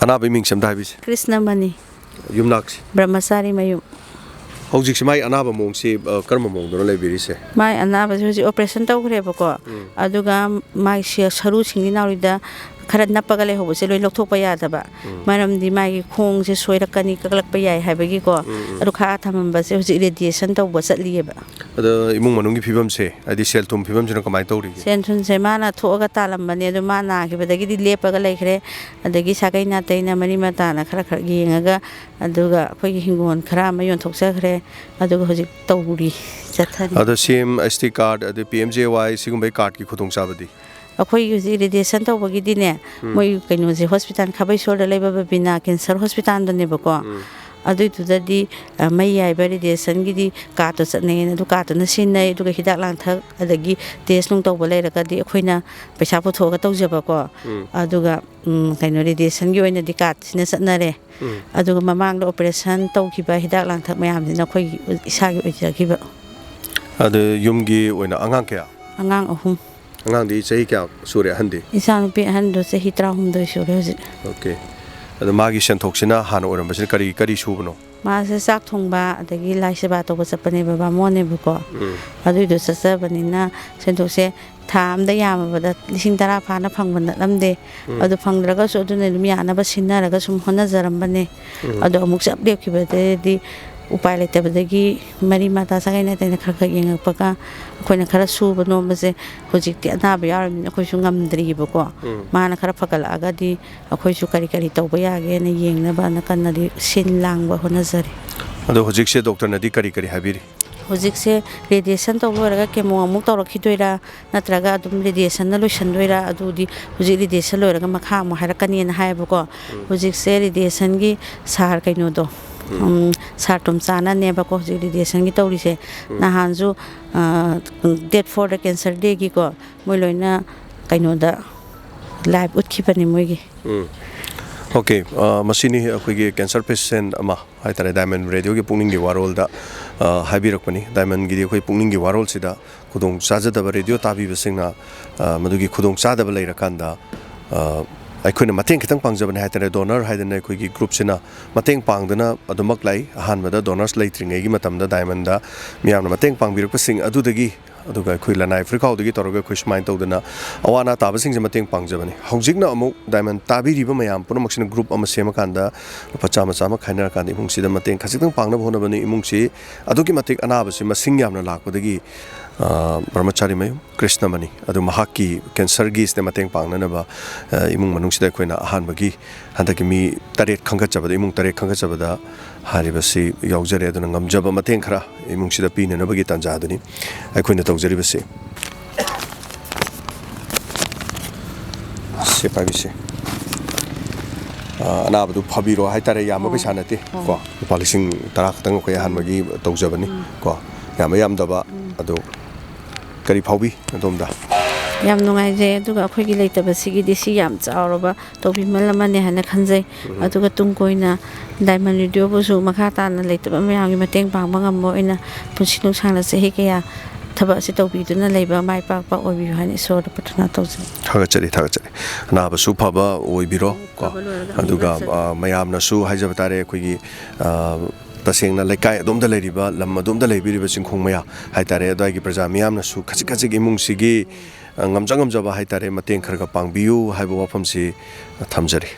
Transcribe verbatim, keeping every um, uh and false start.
ꯑꯅꯥꯕꯒꯤ ꯃꯤꯡꯁꯦ ꯑꯝꯇ ꯍꯥꯏꯕꯤꯁꯦ꯫ ꯀ꯭ꯔꯤꯁꯅꯃꯅꯤ꯫ ꯌꯨꯝꯅꯥꯛꯁꯦ꯫ ꯕ꯭ꯔꯍꯃꯆꯥꯔꯤ ꯃꯌꯨꯝ꯫ ꯍꯧꯖꯤꯛꯁꯦ ꯃꯥꯏ ꯑꯅꯥꯕ ꯃꯑꯣꯡꯁꯤ, ꯑ, ꯀꯔꯝꯕ ꯃꯑꯣꯡꯗꯅꯣ ꯂꯩꯕꯤꯔꯤꯁꯦ? ꯃꯥꯏ ꯑꯅꯥꯕꯁꯦ ꯍꯧꯖꯤꯛ ꯑꯣꯄꯔꯦꯁꯟ ꯇꯧꯈ꯭ꯔꯦꯕꯀꯣ꯫ ꯑꯗꯨꯒ ꯃꯥꯒꯤ ꯁꯤ-, ꯁꯔꯨ ꯁꯤꯡꯂꯤ ꯅꯥꯎꯔꯤꯗ ꯈꯔ ꯅꯞꯄꯒ ꯂꯩꯍꯧꯕꯁꯦ ꯂꯣꯏ ꯂꯧꯊꯣꯛꯄ ꯌꯥꯗꯕ꯫ ꯃꯔꯝꯗꯤ ꯃꯥꯒꯤ ꯈꯣꯡꯁꯦ ꯁꯣꯏꯔꯛꯀꯅꯤ, ꯀꯛꯂꯛꯄ ꯌꯥꯏ ꯍꯥꯏꯕꯒꯤꯀꯣ꯫ ꯑꯗꯨ ꯈꯥ ꯊꯝꯃꯝꯕꯁꯦ ꯍꯧꯖꯤꯛ ꯔꯦꯗꯤꯌꯦꯁꯟ ꯇꯧꯕ ꯆꯠꯂꯤꯑꯕ꯫ ꯑꯗꯣ ꯏꯃꯨꯡ ꯃꯅꯨꯡꯒꯤ ꯐꯤꯕꯝꯁꯦ, ꯍꯥꯏꯗꯤ ꯁꯦꯜ ꯊꯨꯝ ꯐꯤꯕꯝꯁꯤꯅ ꯀꯃꯥꯏꯅ ꯇꯧꯔꯤꯒꯦ? ꯁꯦꯟ ꯊꯨꯝꯁꯦ ꯃꯥꯅ ꯊꯣꯛꯑꯒ ꯇꯥꯜꯂꯝꯕꯅꯦ, ꯑꯗꯣ ꯃꯥ ꯅꯥꯈꯤꯕꯗꯒꯤꯗꯤ ꯂꯦꯞꯄꯒ ꯂꯩꯈ꯭ꯔꯦ꯫ ꯑꯗꯒꯤ ꯁꯥꯒꯩ ꯅꯥꯇꯩꯅ ꯃꯔꯤ ꯃꯇꯥꯅ ꯈꯔ ꯈꯔ ꯌꯦꯡꯉꯒ, ꯑꯗꯨꯒ ꯑꯩꯈꯣꯏꯒꯤ ꯍꯤꯡꯒꯣꯜ ꯈꯔ ꯑꯃ ꯌꯣꯟꯊꯣꯛꯆꯈ꯭ꯔꯦ꯫ ꯑꯗꯨꯒ ꯍꯧꯖꯤꯛ ꯇꯧꯔꯤ, ꯆꯠꯊꯔꯤ꯫ ꯑꯗꯣ ꯁꯤ ꯑꯦꯝ ꯑꯦꯁ ꯇꯤ ꯀꯥꯔꯗ, ꯑꯗꯩ ꯄꯤ ꯑꯦꯝ ꯖꯦ ꯋꯥꯏ ꯁꯤꯒꯨꯝꯕꯒꯤ ꯀꯥꯔꯗꯀꯤ ꯈꯨꯗꯣꯡꯆꯥꯕꯗꯤ? ꯑꯩꯈꯣꯏꯒꯤ ꯍꯧꯖꯤꯛ ꯔꯦꯗꯤꯌꯦꯁꯟ ꯇꯧꯕꯒꯤꯗꯤꯅꯦ, ꯃꯣꯏ ꯀꯩꯅꯣꯁꯦ, ꯍꯣꯁꯄꯤꯇꯥꯜ ꯈꯥꯕꯩꯁꯣꯔꯗ ꯂꯩꯕ ꯕꯕꯤꯅꯥ ꯀꯦꯟꯁꯔ ꯍꯣꯁꯄꯤꯇꯥꯜꯗꯅꯦꯕꯀꯣ꯫ ꯑꯗꯨꯏꯗꯨꯗꯗꯤ, ꯑ, ꯃꯩ ꯌꯥꯏꯕ ꯔꯦꯗꯤꯌꯦꯁꯟꯒꯤꯗꯤ ꯀꯥꯔꯠꯇꯣ ꯆꯠꯅꯩꯌꯦꯅ, ꯑꯗꯨ ꯀꯥꯔꯠꯇꯨꯅ ꯁꯤꯖꯤꯟꯅꯩ꯫ ꯑꯗꯨꯒ ꯍꯤꯗꯥꯛ ꯂꯥꯡꯊꯛ ꯑꯗꯒꯤ ꯇꯦꯁ ꯅꯨꯡ ꯇꯧꯕ ꯂꯩꯔꯒꯗꯤ ꯑꯩꯈꯣꯏꯅ ꯄꯩꯁꯥ ꯄꯨꯊꯣꯛꯑꯒ ꯇꯧꯖꯕꯀꯣ꯫ ꯑꯗꯨꯒ, ꯎꯝ, ꯀꯩꯅꯣ, ꯔꯦꯗꯤꯌꯦꯁꯟꯒꯤ ꯑꯣꯏꯅꯗꯤ ꯀꯥꯔꯠꯁꯤꯅ ꯆꯠꯅꯔꯦ꯫ ꯑꯗꯨꯒ ꯃꯃꯥꯡꯗ ꯑꯣꯄꯔꯦꯁꯟ ꯇꯧꯈꯤꯕ ꯍꯤꯗꯥꯛ ꯂꯥꯡꯊꯛ ꯃꯌꯥꯝꯁꯤꯅ ꯑꯩꯈꯣꯏꯒꯤ ꯏꯁꯥꯒꯤ ꯑꯣꯏꯖꯈꯤꯕ꯫ ꯑꯗꯣ ꯌꯨꯝꯒꯤ ꯑꯣꯏꯅ ꯑꯉꯥꯡ ꯀꯌꯥ? ꯑꯉꯥꯡ ꯑꯍꯨꯝ꯫ ꯑꯉꯥꯡꯗꯤ ꯆꯍꯤ ꯀꯌꯥ ꯁꯨꯔꯦ, ꯑꯍꯟꯗꯤ? ꯏꯆꯥꯅꯨꯄꯤ ꯑꯍꯟꯗꯣ ꯆꯍꯤ ꯇꯔꯥꯍꯨꯝꯗꯣꯏ ꯁꯨꯔꯦ ꯍꯧꯖꯤꯛ꯫ ꯑꯣꯀꯦ꯫ ꯑꯗꯣ ꯃꯥꯒꯤ ꯁꯦꯟꯊꯣꯛꯁꯤꯅ ꯍꯥꯟꯅ ꯑꯣꯏꯔꯝꯕꯁꯤꯅ ꯀꯔꯤ, ꯀꯔꯤ ꯁꯨꯕꯅꯣ? ꯃꯥꯁꯦ ꯆꯥꯛ ꯊꯣꯡꯕ, ꯑꯗꯒꯤ ꯂꯥꯏ ꯁꯦꯕꯥ ꯇꯧꯕ ꯆꯠꯄꯅꯦꯕ, ꯕꯥꯃꯣꯟꯅꯦꯕꯀꯣ꯫ ꯑꯗꯨꯏꯗꯣ ꯆꯠꯆꯕꯅꯤꯅ ꯁꯦꯟꯊꯣꯛꯁꯦ ꯊꯥ ꯑꯃꯗ ꯌꯥꯝꯃꯕꯗ ꯂꯤꯁꯤꯡ ꯇꯔꯥ ꯐꯥꯅ ꯐꯪꯕ ꯅꯠꯂꯝꯗꯦ꯫ ꯑꯗꯨ ꯐꯪꯗ꯭ꯔꯒꯁꯨ ꯑꯗꯨꯅ ꯑꯗꯨꯝ ꯌꯥꯅꯕ ꯁꯤꯟꯅꯔꯒ ꯁꯨꯝ ꯍꯣꯠꯅꯖꯔꯝꯕꯅꯦ꯫ ꯑꯗꯣ ꯑꯃꯨꯛ ꯆꯞ ꯂꯦꯞꯈꯤꯕꯗꯩꯗꯤ ꯎꯄꯥꯏ ꯂꯩꯇꯕꯗꯒꯤ ꯃꯔꯤ ꯃꯇꯥ ꯁꯥꯒꯩ ꯅꯥꯇꯩꯅ ꯈꯔ ꯈꯔ ꯌꯦꯡꯉꯛꯄꯒ ꯑꯩꯈꯣꯏꯅ ꯈꯔ ꯁꯨꯕ ꯅꯣꯝꯕꯁꯦ ꯍꯧꯖꯤꯛꯇꯤ ꯑꯅꯥꯕ ꯌꯥꯎꯔꯕꯅꯤꯅ ꯑꯩꯈꯣꯏꯁꯨ ꯉꯝꯗ꯭ꯔꯤꯕꯀꯣ꯫ ꯃꯥꯅ ꯈꯔ ꯐꯒꯠꯂꯛꯑꯒꯗꯤ ꯑꯩꯈꯣꯏꯁꯨ ꯀꯔꯤ ꯀꯔꯤ ꯇꯧꯕ ꯌꯥꯒꯦꯅ ꯌꯦꯡꯅꯕꯅ ꯀꯟꯅꯗꯤ ꯁꯤꯟ ꯂꯥꯡꯕ ꯍꯣꯠꯅꯖꯔꯤ꯫ ꯑꯗꯣ ꯍꯧꯖꯤꯛꯁꯦ ꯗꯣꯛꯇꯔꯅꯗꯤ ꯀꯔꯤ ꯀꯔꯤ ꯍꯥꯏꯕꯤꯔꯤ? ꯍꯧꯖꯤꯛꯁꯦ ꯔꯦꯗꯤꯌꯦꯁꯟ ꯇꯧꯕ ꯂꯣꯏꯔꯒ ꯀꯦꯃꯣ ꯑꯃꯨꯛ ꯇꯧꯔꯛꯈꯤꯗꯣꯏꯔꯥ, ꯅꯠꯇ꯭ꯔꯒ ꯑꯗꯨꯝ ꯔꯦꯗꯤꯌꯦꯁꯟꯅ ꯂꯣꯏꯁꯤꯟꯗꯣꯏꯔꯥ? ꯑꯗꯨꯗꯤ ꯍꯧꯖꯤꯛ ꯔꯦꯗꯤꯌꯦꯁꯟ ꯂꯣꯏꯔꯒ ꯃꯈꯥ ꯑꯃꯨꯛ ꯍꯥꯏꯔꯛꯀꯅꯤꯅ ꯍꯥꯏꯌꯦꯕꯀꯣ꯫ ꯍꯧꯖꯤꯛꯁꯦ ꯔꯦꯗꯤꯌꯦꯁꯟꯒꯤ ꯁꯥꯔ ꯀꯩꯅꯣꯗꯣ, ꯎꯝ, ꯁꯥꯔ ꯇꯣꯝꯆꯥꯅꯅꯦꯕꯀꯣ ꯍꯧꯖꯤꯛ ꯔꯦꯗꯤꯌꯦꯁꯟꯒꯤ ꯇꯧꯔꯤꯁꯦ꯫ ꯅꯍꯥꯟꯁꯨ, ꯑ, ꯗꯦꯠ ꯐꯣꯔꯗ ꯀꯦꯟꯁꯔ ꯗꯦꯒꯤꯀꯣ ꯃꯣꯏ ꯂꯣꯏꯅ ꯀꯩꯅꯣꯗ ꯂꯥꯏꯚ ꯎꯠꯈꯤꯕꯅꯤ ꯃꯣꯏꯒꯤ꯫ ꯎꯝ꯫ ꯑꯣꯀꯦ, ꯑ, ꯃꯁꯤꯅꯤ ꯑꯩꯈꯣꯏꯒꯤ ꯀꯦꯟꯁꯔ ꯄꯦꯁꯦꯟ ꯑꯃ ꯍꯥꯏꯇꯥꯔꯦ, ꯗꯥꯏꯃꯟ ꯔꯦꯗꯤꯑꯣꯒꯤ ꯄꯨꯛꯅꯤꯡꯒꯤ ꯋꯥꯔꯣꯜꯗ, ꯑ, ꯍꯥꯏꯕꯤꯔꯛꯄꯅꯤ꯫ ꯗꯥꯏꯃꯟꯒꯤꯗꯤ ꯑꯩꯈꯣꯏ ꯄꯨꯛꯅꯤꯡꯒꯤ ꯋꯥꯔꯣꯜꯁꯤꯗ ꯈꯨꯗꯣꯡ ꯆꯥꯖꯗꯕ ꯔꯦꯗꯤꯑꯣ ꯇꯥꯕꯤꯕꯁꯤꯡꯅ, ꯑ, ꯃꯗꯨꯒꯤ ꯈꯨꯗꯣꯡ ꯆꯥꯗꯕ ꯂꯩꯔꯀꯥꯟꯗ, ꯑ, ꯑꯩꯈꯣꯏꯅ ꯃꯇꯦꯡ ꯈꯤꯇꯪ ꯄꯥꯡꯖꯕꯅꯦ ꯍꯥꯏꯇꯥꯔꯦ꯫ ꯗꯣꯅꯔ ꯍꯥꯏꯗꯅ ꯑꯩꯈꯣꯏꯒꯤ ꯒ꯭ꯔꯨꯞꯁꯤꯅ ꯃꯇꯦꯡ ꯄꯥꯡꯗꯨꯅ ꯑꯗꯨꯃꯛ ꯂꯥꯛꯏ꯫ ꯑꯍꯥꯟꯕꯗ ꯗꯣꯅꯔꯁ ꯂꯩꯇ꯭ꯔꯤꯉꯩꯒꯤ ꯃꯇꯝꯗ ꯗꯥꯏꯃꯟꯗ ꯃꯤꯌꯥꯝꯅ ꯃꯇꯦꯡ ꯄꯥꯡꯕꯤꯔꯛꯄꯁꯤꯡ ꯑꯗꯨꯗꯒꯤ, ꯑꯗꯨꯒ ꯑꯩꯈꯣꯏ ꯂꯅꯥꯏ ꯐꯨꯔꯤꯠꯈꯥꯎꯗꯒꯤ ꯇꯧꯔꯒ ꯑꯩꯈꯣꯏ ꯁꯨꯃꯥꯏꯅ ꯇꯧꯗꯅ ꯑꯋꯥ ꯑꯅꯥ ꯇꯥꯕꯁꯤꯡꯁꯦ ꯃꯇꯦꯡ ꯄꯥꯡꯖꯕꯅꯤ꯫ ꯍꯧꯖꯤꯛꯅ ꯑꯃꯨꯛ ꯗꯥꯏꯃꯟ ꯇꯥꯕꯤꯔꯤꯕ ꯃꯌꯥꯝ ꯄꯨꯝꯅꯃꯛꯁꯤꯅ ꯒ꯭ꯔꯨꯞ ꯑꯃ ꯁꯦꯝꯃꯀꯥꯟꯗ ꯂꯨꯄꯥ ꯆꯥꯝꯃ ꯆꯥꯝꯃ ꯈꯥꯏꯅꯔꯀꯥꯟꯗ ꯏꯃꯨꯡꯁꯤꯗ ꯃꯇꯦꯡ ꯈꯖꯤꯛꯇꯪ ꯄꯥꯡꯅꯕ ꯍꯣꯠꯅꯕꯅꯤ꯫ ꯏꯃꯨꯡꯁꯤ ꯑꯗꯨꯛꯀꯤ ꯃꯇꯤꯛ ꯑꯅꯥꯕꯁꯤ ꯃꯁꯤꯡ ꯌꯥꯝꯅ ꯂꯥꯛꯄꯗꯒꯤ, ꯑ, ꯕ꯭ꯔꯍ꯭ꯃꯆꯥꯔꯤ ꯃꯌꯨꯝ ꯀ꯭ꯔꯤꯁꯅꯃꯅꯤ ꯑꯗꯨ ꯃꯍꯥꯛꯀꯤ ꯀꯦꯟꯁꯔꯒꯤꯁꯤꯗ ꯃꯇꯦꯡ ꯄꯥꯡꯅꯅꯕ, ꯑ, ꯏꯃꯨꯡ ꯃꯅꯨꯡꯁꯤꯗ ꯑꯩꯈꯣꯏꯅ ꯑꯍꯥꯟꯕꯒꯤ ꯍꯟꯗꯛꯀꯤ ꯃꯤ ꯇꯔꯦꯠ ꯈꯟꯒꯠꯆꯕꯗ, ꯏꯃꯨꯡ ꯇꯔꯦꯠ ꯈꯟꯒꯠꯆꯕꯗ ꯍꯥꯏꯔꯤꯕꯁꯤ ꯌꯥꯎꯖꯔꯦ꯫ ꯑꯗꯨꯅ ꯉꯝꯖꯕ ꯃꯇꯦꯡ ꯈꯔ ꯏꯃꯨꯡꯁꯤꯗ ꯄꯤꯅꯅꯕꯒꯤ ꯇꯥꯟꯖꯥꯗꯨꯅꯤ ꯑꯩꯈꯣꯏꯅ ꯇꯧꯖꯔꯤꯕꯁꯤ꯫ ꯁꯦ ꯄꯥꯏꯕꯤꯁꯦ꯫ ꯑ, ꯑꯅꯥꯕꯗꯨ ꯐꯕꯤꯔꯣ ꯍꯥꯏꯇꯥꯔꯦ꯫ ꯌꯥꯝꯕ ꯄꯩꯁꯥ ꯅꯠꯇꯦ ꯀꯣ꯫ ꯂꯨꯄꯥ ꯂꯤꯁꯤꯡ ꯇꯔꯥ ꯈꯛꯇꯪ ꯑꯩꯈꯣꯏ ꯑꯍꯥꯟꯕꯒꯤ ꯇꯧꯖꯕꯅꯤ ꯀꯣ꯫ ꯌꯥꯝꯕ ꯌꯥꯝꯗꯕ ꯑꯗꯨ ꯀꯔꯤ ꯐꯥꯎꯕꯤ ꯑꯗꯣꯝꯗ? ꯌꯥꯝ ꯅꯨꯡꯉꯥꯏꯖꯩ꯫ ꯑꯗꯨꯒ ꯑꯩꯈꯣꯏꯒꯤ ꯂꯩꯇꯕꯁꯤꯒꯤꯗꯤ ꯁꯤ ꯌꯥꯝ ꯆꯥꯎꯔꯕ ꯇꯧꯕꯤꯃꯜ ꯑꯃꯅꯦ ꯍꯥꯏꯅ ꯈꯟꯖꯩ꯫ ꯑꯗꯨꯒ ꯇꯨꯡ ꯀꯣꯏꯅ ꯗꯥꯏꯃꯟ ꯔꯦꯗꯤꯑꯣꯕꯨꯁꯨ ꯃꯈꯥ ꯇꯥꯅ ꯂꯩꯇꯕ ꯃꯌꯥꯝꯒꯤ ꯃꯇꯦꯡ ꯄꯥꯡꯕ ꯉꯝꯕ ꯑꯣꯏꯅ ꯄꯨꯟꯁꯤ ꯅꯨꯡꯁꯥꯡꯅ ꯆꯍꯤ ꯀꯌꯥ ꯊꯕꯛ ꯑꯁꯤ ꯇꯧꯕꯤꯗꯨꯅ ꯂꯩꯕ ꯃꯥꯏ ꯄꯥꯛꯄ ꯑꯣꯏꯕꯤꯌꯨ ꯍꯥꯏꯅ ꯏꯁꯣꯔꯗ ꯄ꯭ꯔꯊꯅꯥ ꯇꯧꯖꯩ꯫ ꯊꯥꯒꯠꯆꯔꯤ, ꯊꯥꯒꯠꯆꯔꯤ꯫ ꯑꯅꯥꯕꯁꯨ ꯐꯕ ꯑꯣꯏꯕꯤꯔꯣ ꯀꯣ꯫ ꯐꯕ ꯂꯣꯏꯔꯒ ꯑꯗꯨꯒ, ꯍꯪꯕꯤꯔꯛꯆꯒꯦ꯫ ꯑ, ꯃꯌꯥꯝꯅꯁꯨ ꯍꯥꯏꯖꯕ ꯇꯥꯔꯦ, ꯑꯩꯈꯣꯏꯒꯤ, ꯑ, ꯇꯁꯦꯡꯅ ꯂꯩꯀꯥꯏ ꯑꯗꯣꯝꯗ ꯂꯩꯔꯤꯕ, ꯂꯝ ꯑꯗꯣꯝꯗ ꯂꯩꯕꯤꯔꯤꯕ ꯆꯤꯡꯈꯣꯡ ꯃꯌꯥ ꯍꯥꯏꯇꯥꯔꯦ, ꯑꯗꯨꯋꯥꯏꯒꯤ ꯄ꯭ꯔꯖꯥ ꯃꯤꯌꯥꯝꯅꯁꯨ ꯈꯖꯤꯛ ꯈꯖꯤꯛ ꯏꯃꯨꯡꯁꯤꯒꯤ, ꯑ, ꯉꯝꯖ ꯉꯝꯖꯕ ꯍꯥꯏꯇꯥꯔꯦ, ꯃꯇꯦꯡ ꯈꯔ ꯈꯔ ꯄꯥꯡꯕꯤꯌꯨ ꯍꯥꯏꯕ ꯋꯥꯐꯝꯁꯤ ꯊꯝꯖꯔꯤ꯫